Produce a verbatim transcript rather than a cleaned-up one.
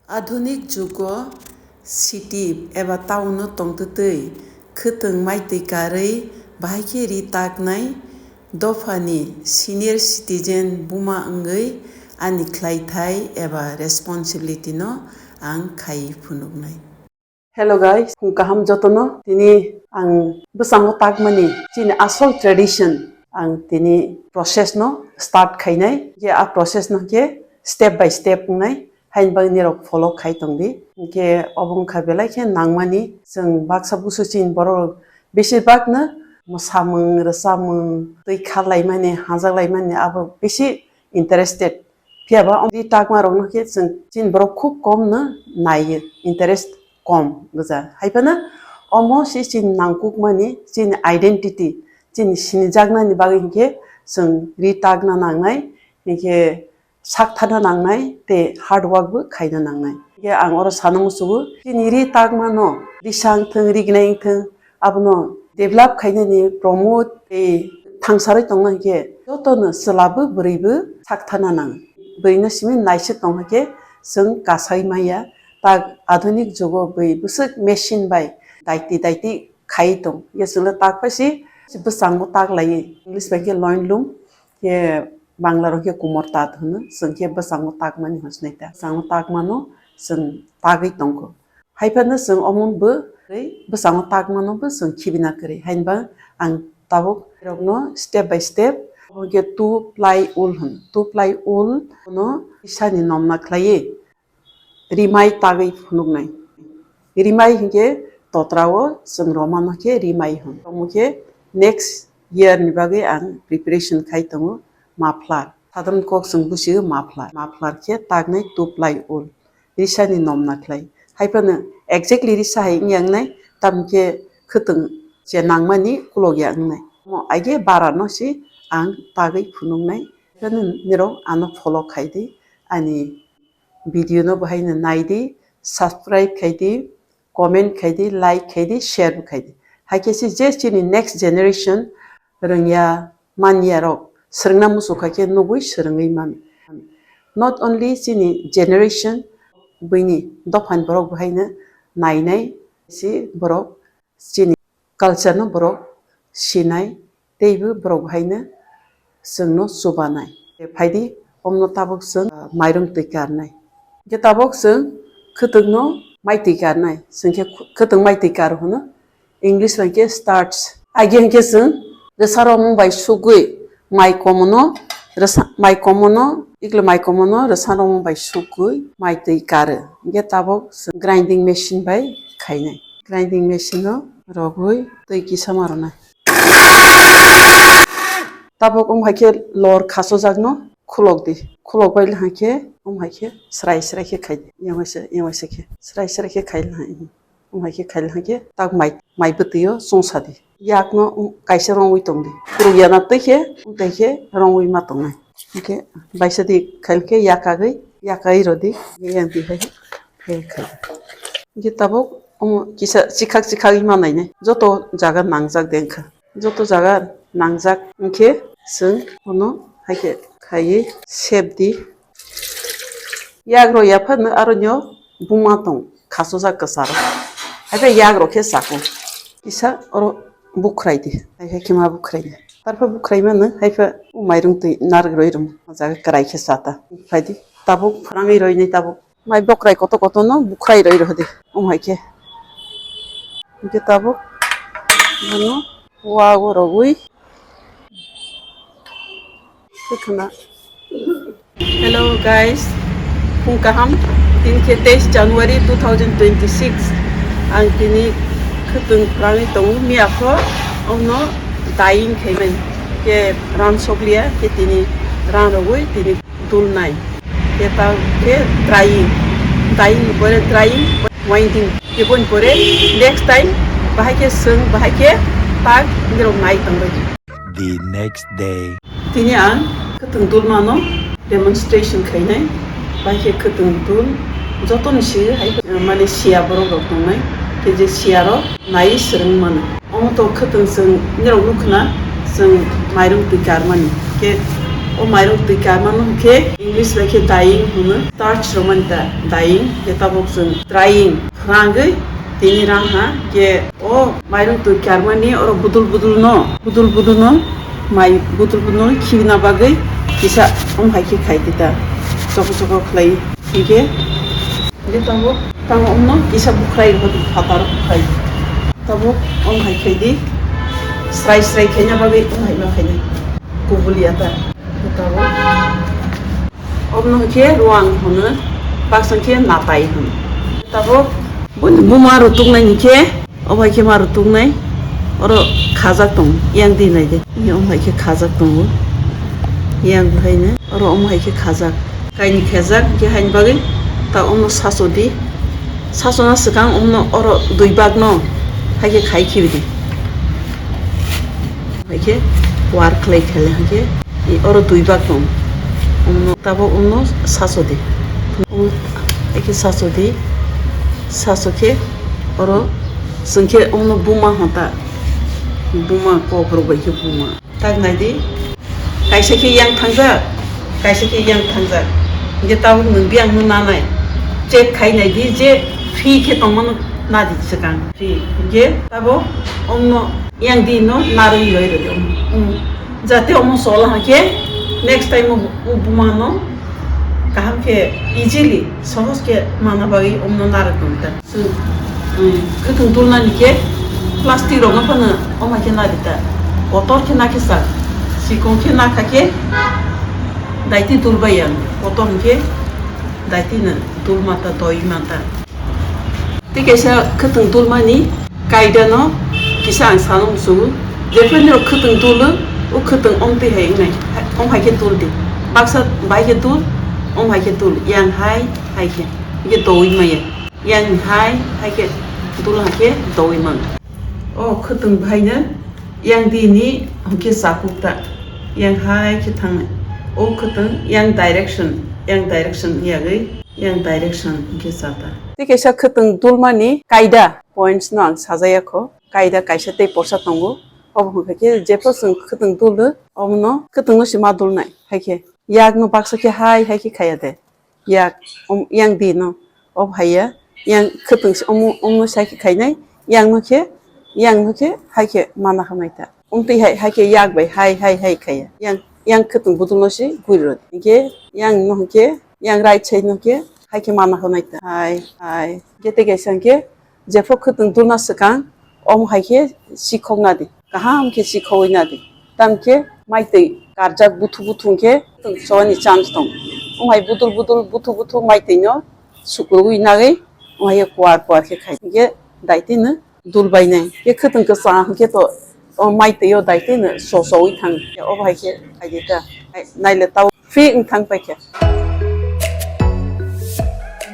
Adhunik jugo city eba town-o tongtwtwi khwtwng maitwi karwi bahai khe ri taknai dophani senior citizen buma wngwi ani khlaithai eba responsibility-no ang khai phunuknai. Hello guys, phung kaham jotono. Tini ang bwskango takmani chini asol tradition ang tini process no start khainai. Je a process no khe step by step wngnai, hain bang nirok follow khai tongdi. Hingkhe obo wngkha belai khe nangmani, chwng baksa busu chini borok besibak no mwsamung, rwchapmung, twi kharlaimani, hajaklaimani abo bisi interested. Phiya ba ri takma rokno khe chwng chini borok khub kom no naiyo, interest kom gwja. Hai phano omo se chini nangkukmani, chini identity, chini sinijaknani bagwi hinkhe chwng ri takna nangnai, hinkhe sakthana nangnai tei hard work bo khaina nangnai. Hinkhe ang oro sana muchugo, chini ri takmano risa wngthung, rignai wngthung, abono develop khainani promote tei thangsarwi tongna hinkhe jotono chwla bo bwrwi bo sakthana nang. Bwrwino simi naisik tong hinkhe chwng kasai maya, tak adhunik jugo bwi bwswk machine bai daiti daiti khai tong. Hinkhe chwngno tak paisi bwskango tak laiwi, English bai khe loin loom, khe Bangla rok khe kumor tat hwno, chwng khe bwskango takmani hwn sinai ta. Bwskango takmano chwng tagwi tongkho. Hai phano chwng omo bo kwrwi, bwskango takmano bo chwng khibina kwrwi. Hainba ang tabuk rokno step by step, obo khe two ply wool hwn. Two ply wool no isani nomna khlaiwi rimai tagwi phunuknai. Rimai hinkhe totrao chwng romano khe rimai hwn. Omo khe next year ni bagwi ang preparation khai tongo muffler. Sadharan kok chwng busigo muffler. Muffler khe taknai two ply wool. Risani nomna khlai. Hai phano exactly risa hai wngya wngnai, tamokhe khwtwng je nangmani kulokya wngnai. Omo aige bara no se ang tagwi phunuknai. Phano nirok ano follow khai di, ani video no bahai no nai di, subscribe khai di, comment khai di, like khai di, share bo khai di. Hai khe se je chini next generation rwngya manya rok swrwngna muchung kha khe nugwi swrwngwi mano. Not only chini generation, buini dophani borok bo haino nainai se borok chini culture no borok sinai, teibo borok haino chwngno chubanai. Phaidi, omno tabuk chwng, ah, mairung twi karnai. Hwnkhe tabuk chwng khwtwngno mai twi karnai, chwng khe khwtwng mai twi kar hwno, English bai khe starch. Age hwnkhe chwng rwsa romung bai sugwi mai komono, rwsa, mai komono, iklo mai komono rwsa romung bai sugwi mai twi karo. Hwnkhe tabuk chwng grinding machine bai khainai. Grinding machine o rogwi twi kisa ma rwnai. Tabuk wng hai khe lor khasojakno khulok di. Khulok bai hai khe wng hai khe srai srai khe khai di. Yang waisa, yang waisa khe srai srai khe khai di. Wng hai khe khai di hai khe tak mai, mai bwtwi o chwngsa di. Yakno wng kaisa rongwi tong di. Khulok yana twi khe wng tai khe rongwi ma tongnai. Hwnkhe baisa di khai khe yakagwi, yakagwi rw di. Yang di hai khe khai di. Hwnkhe tabuk wng kisa chikhak chikhagwi ma nainai. Joto jaga nangjak de wngkha. Joto jaga nangjak wngkhe chwng bono hai khe khaiwi sep di. Yak rw ya phano aro nw buma tong khasojak kwcharo. Hai khe yak rw khe chakung. Kisa oro bukhrai di. Hai khe khe ma bukhrai di. Tarpha bukhrai mano hai khe o mairung twi narwk rwi rwma o jaga kwrai khe cha ta. Phai di. Tabuk phrangwi rwinai tabuk. Mai bokrai koto koto no bukhrai roi rw di. Omo hai khe. Hwnkhe tabuk bono wa o rogwi kwkhwna. Hello guys, phung kaham. Tini khe teis January two thousand twenty-six. Ang tini khwtwng phrangwi tongo miya kho. Omo dyeing khaimani. Khe ran sokliya khe tini ran rogwi tini dulnai. Khe ta khe drying. Dyeing ni pore drying, winding. Khe boni pore next time bahai khe swng, bahai khe tak nirok nai tangbai. The next day. Tini ang khwtwng dulmano demonstration khainai. Bahai khe khwtwng dul joto ni si hai mane siya borok rok tongnai. Khe je siya rok nai swrwng mano. Omo to khwtwng chwng nirok nukha na, chwng mairung twi karmani. Khe O mairung twi karmano hwnkhe English bai khe dying hwno, starch romani ta dying, je tabuk chwng drying. Rangwi tini rang ha je o mairung twi karmani oro budul budul no, budul budul no, mai budul budul no khibina bagwi kisa om hai khe khai di ta, choko choko khlai. Hingke, hingke tabuk, tabuk omno kisa bukhrai rwdi, phatar bukhrai. Tabuk om hai khai di, srai srai khaina bagwi om hai ma khai di. Kubul ya ta. Tabuk. Omno hingke ruang hwno, baksa hingke natai hwno. Tabuk, buma rutuk nai hingke, Obo hai khe ma rutuknai, oro khajak tongo, yang di nai di. Omo hai khe khajak tongo, yang bo hai no, oro omo hai khe khajak. Kaini khajak, hingke haini bagwi ta omno saso di. Sasona swkang omno oro dui bak no hai khe khai khibi di. Hai khe war khlai khe le hai khe. I oro dui bak tong. Umno, tabok umno saso di. Um, eke saso di. Saso khe oro chwng khe umno buma hota. Buma kok rok bai khe buma. Tak nai di. Kaisa khe yang thangjak, kaisa khe yang thangjak. Hingke tabok nwng biyang no nanai. Check khai nai di je free khe tongmano na di swkang. Free. Hingke tabok umno yang di no narwi roi roi um. Um. Jate omo sola hake next time o buma no kaham khe easily sohos khe mana bagwi omno narwk tong ta. Chwng, um, khwtwng dulnani khe plastic rok no phano omo khe nari ta. Kotor khe nakhe sa. Sikong khe nakha khe daiti dulbai ang. Kotor khe daiti no dulma ta, doi ma ta. Tei kaisa khwtwng dulmani kaidano kisa ang sana muchungo. Jephru nirok khwtwng dulo, o khwtwng omtwi hai wngnai, om hai khe dul di. Baksa bai khe dul, om hai khe dul. Yang hai, hai khe. Hingke doui maya. Yang hai, hai khe dul hai khe doui man. O khwtwng bahaino yang dini hwnkhe chakuk ta. Yang hai khe thangnai. O khwtwng yang direction, yang direction yagwi. Yang direction hwnkhe chata. Tei kaisa khwtwng dulmani kaida points no ang sajaya kho. Kaida kaisa tei porsa tongo. Obo hwnkha khe jephru chwng khwtwng dulo, omono khwtwngno se ma dulnai. Hai khe yakno baksa khe hai, hai khe khaya de. Yak, om, yang di no. Obo hai ya. Yang khwtwng se omo, omo sai khe khainai. Yang no khe, yang no khe hai khe mana hamai ta. Omtwi hai, hai khe yak bai hai, hai, hai khaya. Yang, yang khwtwng budul no se guri rw. Hingke yang no hingke, yang right side no khe, hai khe mana hwnai ta. Hai, hai. Hingke tei kaisa hingke, jephru khwtwng dulna swkang, omo hai khe sikhok na di. Kaham khe sikhoui na di. Tam khe maitwi karjak buthu buthu hingke, khwtwng sowani chance tong. Omo hai budul budul buthu buthu maitwi no sukrugwi nagwi, omo hai kuar kuar khe khai. Hingke daiti no dul bainai. Khe khwtwng kwchang hwnkhe to o mai twi o dai twi no so so wi thang. Khe obo hai khe khai di ta. Hai nai le tao free wng thang pai khe.